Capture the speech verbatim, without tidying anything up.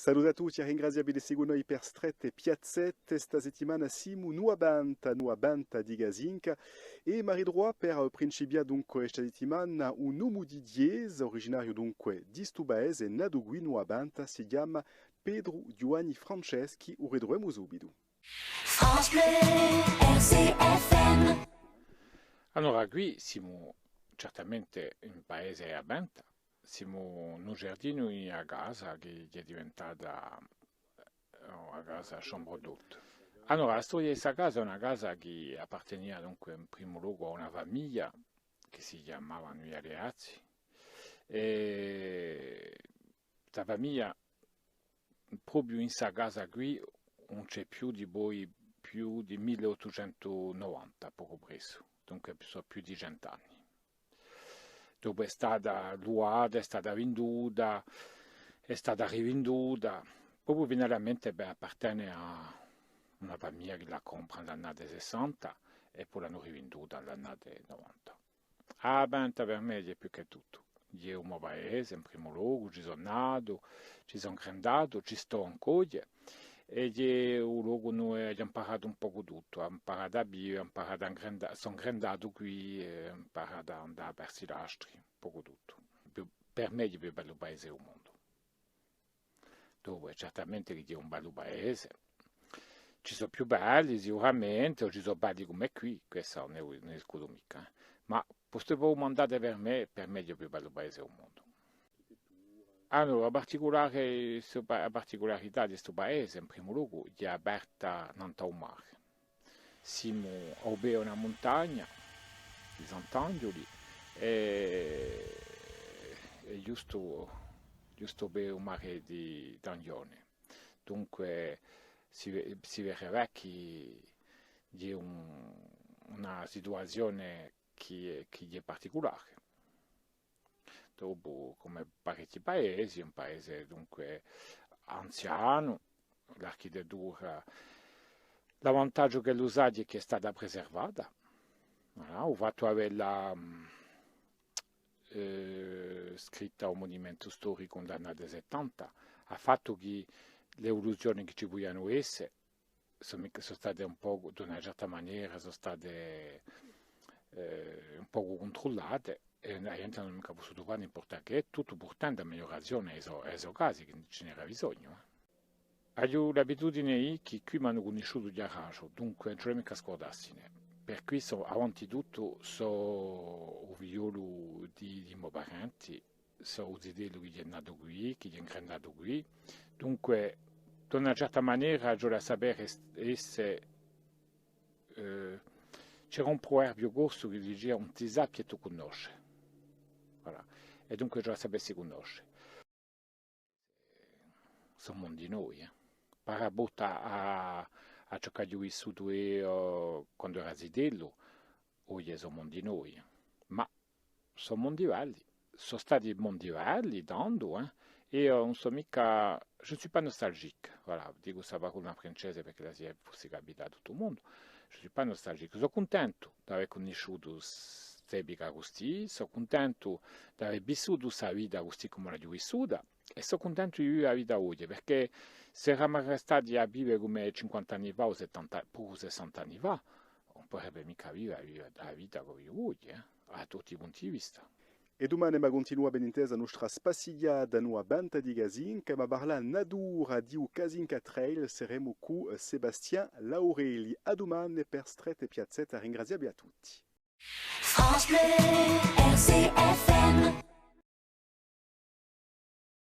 Salute à tutti, à ringrazià vi d'esse cù noi per Strette è Piazzette. Sta settimana simu in a Banta, in a Banta di Casinca, è m'aritrova per principià dunque sta settimana un omu di Ghjesgia, originariu dunque di stu paese, natu quì in a Banta, si chjama Petru Ghjuvanni Franceschi, u ritruvemu subitu. France Bleu, R C F M. Allora, quì simu certamente in paese a Banta, simu in u giardinu di una casa chì, chì hè diventata, eh, una casa chambre d'hôte. Allora, a storia di sta casa hè una casa chì appartenia dunque in primu locu à una famiglia chì si chjamavanu i Galeazzi, è sta famiglia propiu in sta casa quì ùn ci hè più dipoi più di mille ottucentu novanta, pocu pressu, dunque sò più di cent'anni. Dopu hè stata luvata, hè stata vinduta, hè stata rivinduta, propiu finalmente, bè, appartene à una famiglia chì l'hà compra in l'annate sessanta è po l'anu rivinduta in l'annate novanta. A Banta per mè hè più chè tuttu. Hè u mo paese, in primu locu, ci sò natu, ci sò ingrandatu, ci stò ancu oghje. È hè u locu induve aghju amparatu un pocu tuttu, aghju amparatu à vive, aghju amparatu à ingranda-, sò ingrandatu quì, è aghju amparatu à andà versu l'astri, un pocu tuttu. Più, per mè hè u più bellu paese di u mondu. Dopu, hè certamente chì hè un bellu paese. Ci sò più belli, sicuramente, o ci sò belli cum'è quì, quessa ùn ne, ùn ne discutu micca, eh. Ma pò stu pocu dumandate per mè, per mè hè u più bellu paese di u mondu. Allora, a particulare, stu pa-, a particularità di stu paese, in primu locu, hè aperta nant'à u mare. Simu à u pede di una muntagna, di Sant'Anghjuli, è, è ghjustu, ghjustu pè u mare di, d'Anghjone. Dunque, si ve-, si vede bè chì hè un, una situazione chì hè, chì hè particulare. Dopu, cum'è parechji paesi, un paese dunque anzianu, l'architettura, l'avantaghju ch'ellu s'aghja hè chì hè stata preservata, voilà, u fattu d'avella, mm, eh, scritta à u Munimentu Storicu in l'annate settanta, hà fattu chì l'evoluzione chì ci pudianu esse, sò micca, sò state un pocu, d'una certa manera, sò state, eh, un pocu cuntrullate, è a ghjente ùn hà micca pussutu fà n'importa chè, tuttu purtendu à a migliurazione di i so, di i so casi, chì ci n'era bisognu, eh. Aghju l'abitudine di dì chì quì m'anu cunnisciutu di a radio, dunque ùn ci vole micca scurdassine. Per quì sò, avanti tuttu, sò u figliolu di, di i mo parenti, sò u zitellu chì hè natu quì, chì hè ingrandatu quì. Dunque, d'una certa manera, ci vole à sapè esse, eh, c'era un pruverbiu corsu chì dicia: ùn ti sà chì tù cunnosci. Voilà. È dunque ci vole à sapè si cunnosce. Sò mondi novi, eh. Par rapport à, à, à ciò ch'aghju vissutu eiu quandu era zitellu, oghje sò mondi novi. Ma sò mondi belli, sò stati mondi belli, tandu, eh. Eiu ùn sò micca, je ne suis pas nostalgique, voilà, dicu sta parolla in francese perchè ella si hè, fussi capita à tuttu u mondu. Je ne suis pas nostalgique. Sò cuntentu d'avè cunnisciutu st'epica custì, sò cuntentu d'avè vissutu sta vita custì cum'è l'aghju vissuta, è sò cuntentu di vive a vita oghje, perchè s'eramu restati à vive cum'è cinquanta anni fà o settanta, puru sessanta anni fà, ùn puderebbe micca vive a, vive a vita ch'o vivu oghje, eh, à tutti i punti di vista. È dumane emu à cuntinuà, ben intesa, a nostra spassighjata in a Banta di Casinca, emu à parlà natura di u Casinca Trail, seremu cù, eh, Sébastien Laurelli. À dumane per Strette è Piazzette, à ringrazià vi à tutti. France Bleu, R C